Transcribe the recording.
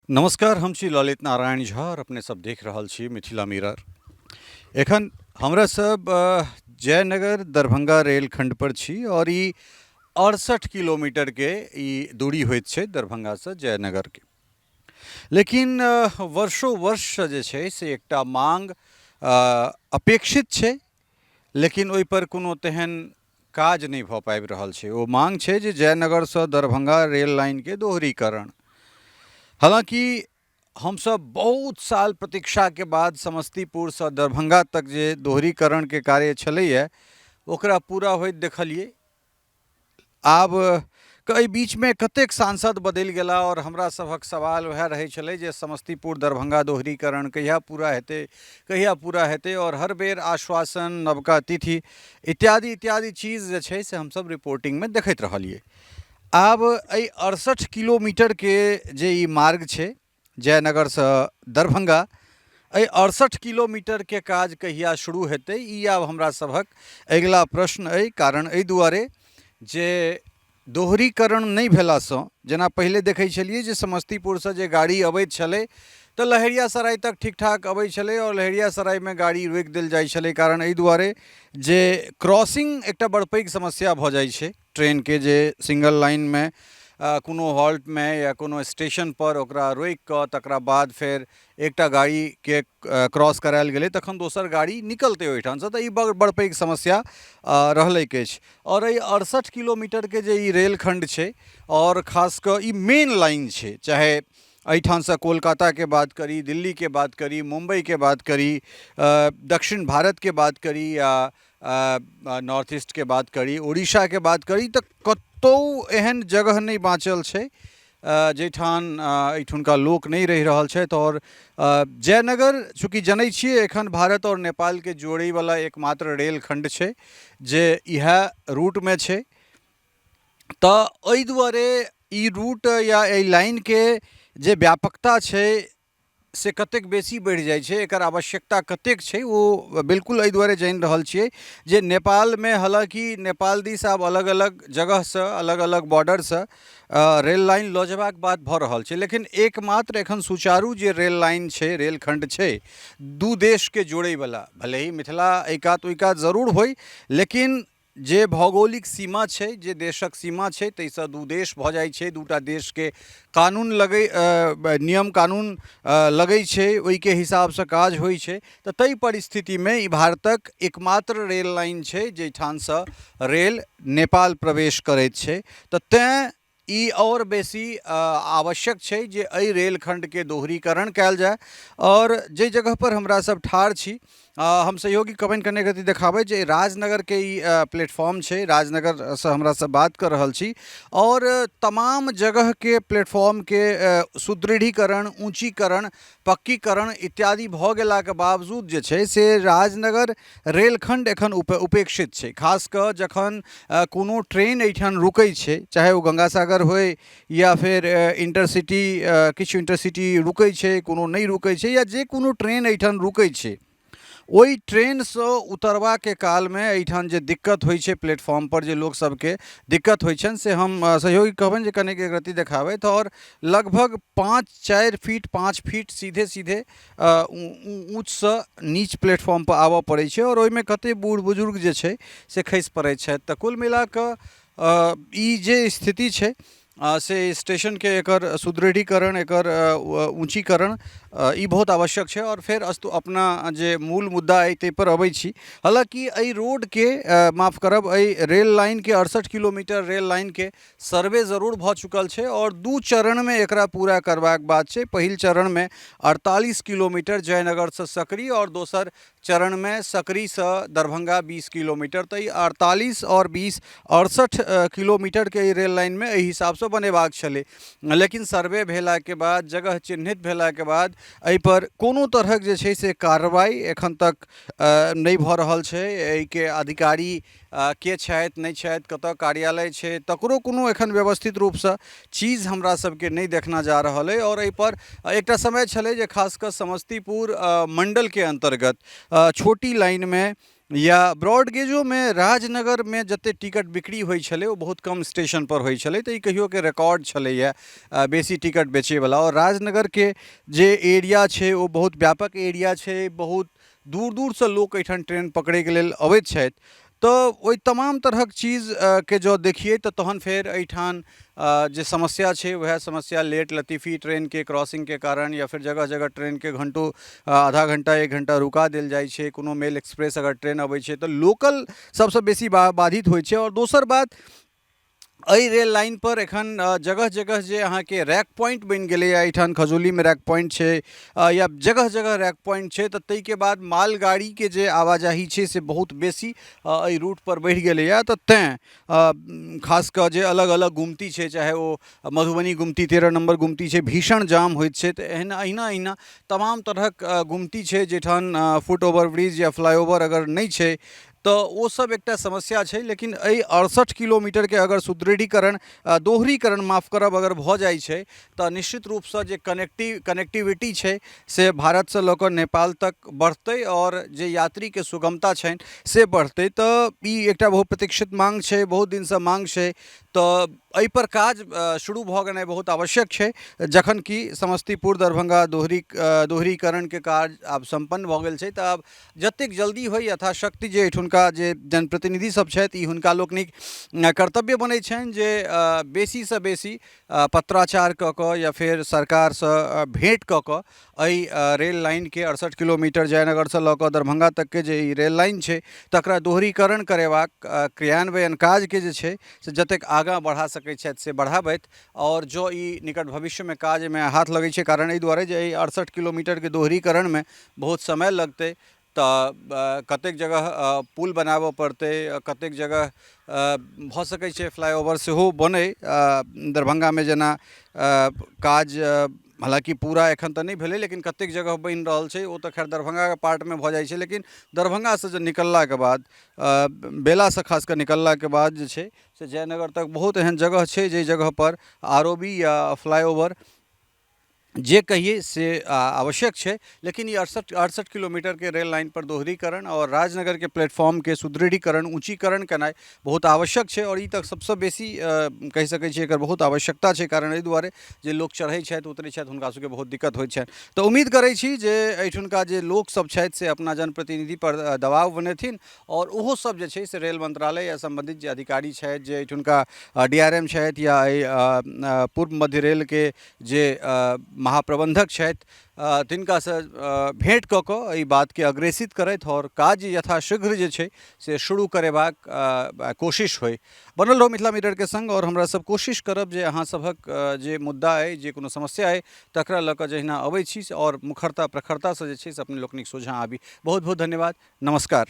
नमस्कार, हम छी ललित नारायण झा और अपने सब देख रहल छी मिथिला मिरर। एखन हमरा सब जयनगर दरभंगा रेलखंड पर छी और ई 68 किलोमीटर के ई दूरी होइत छै दरभंगा से जयनगर के। लेकिन वर्षों वर्ष से जे छै से एकटा मांग अपेक्षित छै, लेकिन ओहि पर कोनो तेहन काज नहि भऽ पाबि रहल छै। ओ मांग छै जे जयनगरसँ दरभंगा रेल लाइनके दोहरीकरण। हालाँकि हमसभ बहुत साल प्रतीक्षाके बाद समस्तीपुरसँ दरभंगा तक जे दोहरीकरणके कार्य छलैए ओकरा पूरा होइत देखलियै। आब एहि बीचमे कतेक सांसद बदलि गेला आओर हमरा सभक सवाल वएह रहै छलै जे समस्तीपुर दरभंगा दोहरीकरण कहिया पूरा हेतै, कहिया पूरा हेतै। आओर हर बेर आश्वासन, नवका तिथि इत्यादि इत्यादि चीज जे छै से हमसभ रिपोर्टिंगमे देखैत रहलियै। आब एहि 68 किलोमीटरके जे ई मार्ग छै जयनगरसँ दरभंगा, एहि 68 किलोमीटरके काज कहिया शुरू हेतै ई आब हमरा सभक अगिला प्रश्न अइ। कारण एहि दुआरे जे दोहरीकरण नहि भेलासँ, जेना पहिले देखै छलियै जे समस्तीपुरसँ जे गाड़ी अबैत छलै तऽ लहेरियासराय तक ठीक ठाक अबै छलै आओर लहेरियासरायमे गाड़ी रोकि देल जाइ छलै। कारण एहि दुआरे जे क्रॉसिंग एकटा बड़ पैघ समस्या भऽ जाइ छै ट्रेनके, जे सिंगल लाइनमे कोनो हॉल्टमे या कोनो स्टेशनपर ओकरा रोकि कऽ तकरा बाद फेर एकटा गाड़ीके क्रॉस करायल गेलै तखन दोसर गाड़ी निकलतै ओहिठामसँ। तऽ ई बड़ बड़ पैघ समस्या रहलैक अछि। आओर एहि 68 किलोमीटरके जे ई रेलखण्ड छै आओर खास कऽ ई मेन लाइन छै, चाहे एहिठामसँ कोलकाताके बात करी, दिल्लीके बात करी, मुम्बइके बात करी, दक्षिण भारतके बात करी या नॉर्थ ईस्टके बात करी, उड़ीसाके बात करी, तऽ कतहु एहन जगह नहि बाँचल छै जाहिठाम एहिठुनका लोक नहि रहि रहल छथि। आओर जयनगर चूँकि जनै छियै एखन भारत आओर नेपालके जोड़ैवला एकमात्र रेलखण्ड छै जे इएह रूटमे छै, तऽ एहि दुआरे ई रूट या एहि लाइनके जे व्यापकता छै से कतेक बेसी बढ़ि जाइ छै, एकर आवश्यकता कतेक छै ओ बिल्कुल एहि दुआरे जानि रहल छियै जे नेपालमे, हालाँकि नेपाल दिस आब अलग अलग जगहसँ अलग अलग बॉर्डरसँ रेल लाइन लऽ जेबाक बात भऽ रहल छै, लेकिन एकमात्र एखन सुचारू जे रेल लाइन छै, रेलखण्ड छै दू देशके जोड़ैवला, भले ही मिथिला एहि कात ओहि कात जरूर होइ, लेकिन जे भौगोलिक सीमा छै, जे देशक सीमा छै, ताहिसँ दू देश भऽ जाइ छै, दूटा देशके कानून लगै, नियम कानून लगै छै, ओहिके हिसाबसँ काज होइ छै। तऽ ताहि परिस्थितिमे ई भारतक एकमात्र रेल लाइन छै जाहिठामसँ रेल नेपाल प्रवेश करैत छै। तऽ तेँ ई आओर बेसी आवश्यक छै जे एहि रेलखण्डके दोहरीकरण कयल जाय। आओर जाहि जगहपर हमरा सब ठाढ़ छी, हम सहयोगी कमेंट करने गति देखाबै जे राजनगरके ई प्लेटफॉर्म छै, राजनगरसँ हमरा सब बात कऽ रहल छी। आओर तमाम जगहके प्लेटफॉर्मके सुदृढ़ीकरण, ऊँचीकरण, पक्कीकरण इत्यादि भऽ गेलाके बावजूद जे छै से राजनगर रेलखण्ड एखन उपेक्षित छै। खास कऽ जखन कोनो ट्रेन एहिठाम रुकै छै, चाहे ओ गङ्गासागर होइ या फेर इण्टरसिटी, किछु इण्टरसिटी रुकै छै, कोनो नहि रुकै छै, या जे कोनो ट्रेन एहिठाम रुकै छै, ओहि ट्रेनसँ उतरबाके कालमे एहिठाम जे दिक्कत होइ छै, प्लेटफॉर्मपर जे लोकसभके दिक्कत होइ छनि, से हम सहयोगी कहबनि जे कनिक एक रत्ती देखाबथि। आओर लगभग 5 4 फीट 5 फीट सीधे सीधे ऊँचसँ नीच प्लेटफॉर्मपर आबऽ पड़ै छै आओर ओहिमे कतेक बूढ़ बुजुर्ग जे छै से खसि पड़ै छथि। तऽ कुल मिलाकऽ ई जे स्थिति छै से स्टेशनके एकर सुदृढ़ीकरण, एकर ऊँचीकरण ई बहुत आवश्यक छै। आओर फेर अस्तु अपना जे मूल मुद्दा अइ ताहिपर अबै छी। हालाँकि एहि रोडके, माफ करब, एहि रेल लाइनके 68 किलोमीटर रेल लाइनके सर्वे जरूर भऽ चुकल छै आओर 2 चरणमे एकरा पूरा करबाक बात छै। पहिल चरणमे 48 किलोमीटर जयनगरसँ सकरी आओर दोसर चरणमे सकरीसँ दरभंगा 20 किलोमीटर। तऽ ई 48 आओर 20 68 किलोमीटरके ई रेल लाइनमे एहि हिसाबसँ बनेबाक छलै, लेकिन सर्वे भेलाके बाद, जगह चिन्हित भेलाके बाद एहिपर कोनो तरहक जे छै से कार्रवाइ एखन तक नहि भऽ रहल छै। एहिके अधिकारी के छथि, नहि छथि, कतऽ कार्यालय छै, तकरो कोनो एखन व्यवस्थित रूपसँ चीज हमरा सबके नहि देखना जा रहल अइ। आओर एहिपर एकटा समय छलै जे खास कऽ समस्तीपुर मण्डलके अन्तर्गत छोटी लाइनमे या ब्रॉडगेजोमे राजनगरमे जतेक टिकट बिक्री होइ छलै ओ बहुत कम स्टेशनपर होइ छलै, तऽ ई कहियोके रिकॉर्ड छलैए बेसी टिकट बेचैवला। आओर राजनगरके जे एरिया छै ओ बहुत व्यापक एरिया छै, बहुत दूर दूरसँ लोक एहिठाम ट्रेन पकड़ैके लेल अबैत छथि। तऽ ओहि तमाम तरहक चीज के जँ देखियै तऽ तहन फेर एहिठाम जे समस्या छै वएह समस्या लेट लतीफी ट्रेनके क्रॉसिंगके कारण या फेर जगह जगह ट्रेनके घण्टो, आधा घण्टा, 1 घण्टा रुका देल जाइ छै। कोनो मेल एक्सप्रेस अगर ट्रेन अबै छै तऽ लोकल सबसँ बेसी बाधित होइ छै। आओर दोसर बात, एहि रेल लाइनपर एखन जगह जगह जे अहाँके रैक पॉइंट बनि गेलैए, एहिठाम खजौलीमे रैक पॉइंट छै या जगह जगह रैक पॉइंट छै, तऽ ताहिके बाद मालगाड़ीके जे आवाजाही छै से बहुत बेसी एहि रूटपर बढ़ि गेलैए। तऽ तैँ खास कऽ जे अलग अलग गुमती छै, चाहे ओ मधुबनी गुमती 13 नम्बर गुमती छै, भीषण जाम होइत छै। तऽ एहिना अहिना अहिना तमाम तरहक गुमती छै जाहिठाम फुट ओवर ब्रिज या फ्लाई ओवर अगर नहि छै तऽ ओ सब एकटा समस्या छै। लेकिन एहि 68 किलोमीटरके अगर सुदृढ़ीकरण, दोहरीकरण माफ करब, अगर भऽ जाइ छै तऽ निश्चित रूपसँ जे कनेक्टिविटी छै से भारतसँ लऽ कऽ नेपाल तक बढ़तै आओर जे यात्रीके सुगमता छनि से बढ़तै। तऽ ई एकटा बहुत प्रतीक्षित माँग छै, बहुत दिनसँ माँग छै, तऽ एहिपर काज शुरू भऽ गेनाइ बहुत आवश्यक छै। जखन कि समस्तीपुर दरभंगा दोहरीकरणके काज आब सम्पन्न भऽ गेल छै, तऽ आब जतेक जल्दी होइ यथाशक्ति जे एहिठुनका जे जनप्रतिनिधि सब छथि, ई हुनका लोकनिक कर्तव्य बनै छनि जे बेसीसँ बेसी पत्राचार कऽ कऽ या फेर सरकारसँ भेँट कऽ कऽ एहि रेल लाइनके 68 किलोमीटर जयनगरसँ लऽ कऽ दरभंगा तकके जे ई रेल लाइन छै तकरा दोहरीकरण करेबाक क्रियान्वयन काजके जे छै से जतेक आगाँ बढ़ा सकै छथि से बढ़ाबथि। आओर जँ ई निकट भविष्यमे काजमे हाथ लगै छै, कारण एहि दुआरे जे एहि 68 किलोमीटरके दोहरीकरणमे बहुत समय लगतै, तऽ कतेक जगह पुल बनाबऽ पड़तै, कतेक जगह भऽ सकै छै फ्लाइओवर सेहो बनै। दरभंगामे जेना काज हालाँकि पूरा एखन तऽ नहि भेलै, लेकिन कतेक जगह बनि रहल छै। ओ तऽ खैर दरभंगाके पार्टमे भऽ जाइ छै, लेकिन दरभंगासँ जे निकललाके बाद, बेलासँ खास कऽ निकललाके बाद जे छै से जयनगर तक बहुत एहन जगह छै जाहि जगहपर आर ओ बी या फ्लाइओवर जे कहियै से आवश्यक छै। लेकिन ई 68 किलोमीटरके रेल लाइनपर दोहरीकरण आओर राजनगरके प्लेटफॉर्मके सुदृढ़ीकरण, ऊँचीकरण केनाइ बहुत आवश्यक छै। आओर ई तऽ सबसँ बेसी कहि सकै छियै एकर बहुत आवश्यकता छै, कारण एहि दुआरे जे लोक चढ़ै छथि, उतरै छथि, हुनका सबके बहुत दिक्कत होइ छनि। तऽ उम्मीद करै छी जे एहिठुनका जे लोकसब छथि से अपना जनप्रतिनिधिपर दबाव बनेथिन आओर ओहो सब जे छै से रेल मंत्रालय या सम्बन्धित जे अधिकारी छथि, जे एहिठुनका DRM छथि या एहि पूर्व मध्य रेलके जे महाप्रबन्धक छथि, तिनकासँ भेँट कऽ कऽ एहि बातके अग्रेषित करथि आओर काज यथाशीघ्र जे छै से शुरू करेबाक कोशिश होइ। बनल रहू मिथिला मिररके सङ्ग आओर हमरा सब कोशिश करब जे अहाँ सभक जे मुद्दा अइ, जे कोनो समस्या अइ, तकरा लऽ कऽ जहिना अबै छी से आओर मुखरता प्रखरतासँ जे छै से अपने लोकनिक सोझाँ आबी। बहुत बहुत धन्यवाद, नमस्कार।